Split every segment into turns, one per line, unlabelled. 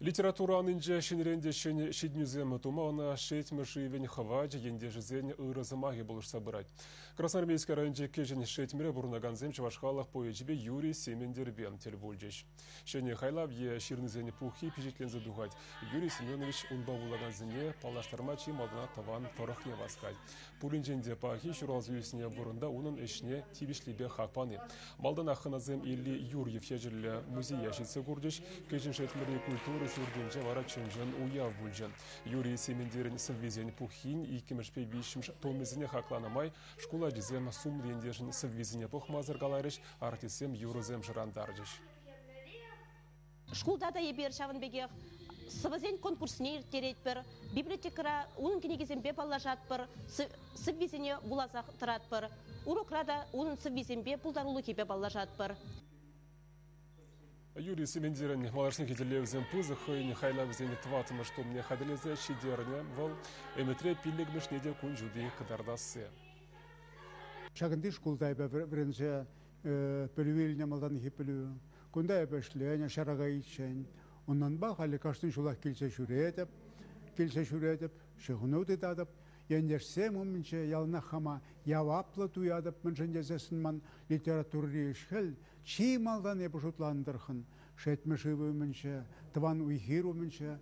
Литература анинче ҫӗнӗрен те ҫӗнӗ ҫитӗнӳсем тума ӑна Шетмӗ шывӗн хӑвачӗ ентешӗсен ырӑ сӑмахӗ пулӑшса пырать. Красноармейски районӗнчи Кӗҫӗн Шетмӗре пурӑнакансем чӑваш халӑх поэчӗпе Юрий Сементерпе тӗл пулчӗҫ. Ҫӗнӗ хайлав е ҫырнисен пуххи пичетленсе тухать. Юрий Семенович унпа вулакансене паллаштарма чи малтанах тӑван тӑрӑхне васкать. Пуринчен те пахи ҫуралса ӳснӗ вырӑнта унӑн ӗҫне тивӗҫлипе хак пани. Малтанах хӑнасем Илли Юрьев ячӗллӗ музее ҫитсе курчӗҫ. Кӗҫӗн Шетмӗри культура ҫуртӗнче вара чӑн-чӑн уяв пулчӗ. Юрий Сементерӗн сӑввисен пуххин иккӗмӗшпе виҫҫӗмӗш томӗсене хакланӑ май шкул ачисем сумлӑ ентешӗн сӑввисене пӑхмасӑр каларӗҫ, артистсем юрӑсем шӑрантарчӗҫ.
Шкулта та эпир ҫавӑн пекех сӑвӑсен конкурсне ирттеретпӗр, библиотекӑра унӑн кӗнекисемпе паллашатпӑр, сӑввисене вуласах тӑратпӑр. Урокра та унӑн сӑввисемпе, пултарулӑхӗпе паллашатпӑр.
Юрий Сементерӗн малашнехи тӗллевӗсем пысӑк, хӑйӗн хайлавӗсен тӑваттӑмӗш томне хатӗрлесе ҫитернӗ вӑл. Ӗмӗтре пиллӗкмӗшне те кун ҫути кӑтартасси.
Ҫакӑнти шкулта эпӗ вӗренсе пӗлӳ илнӗ малтанхи пӗлӳ. Кунта эпӗ ӗҫленӗ ҫара кайиччен. Унтанпа халӗ кашни ҫулах килсе ҫӳретӗп, килсе ҫӳретӗп, ҫыхӑну тытатӑп. Ентешсем умӗнче яланах хама яваплӑ туятӑп, мӗншӗн тесессӗн ман литературӑри ӗҫ-хӗл чи малтан эпӗ шутлантӑрхӑн Шетмӗ шывӗ умӗнче, тӑван уй-хир умӗнче,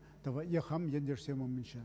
е хам ентешсем умӗнче.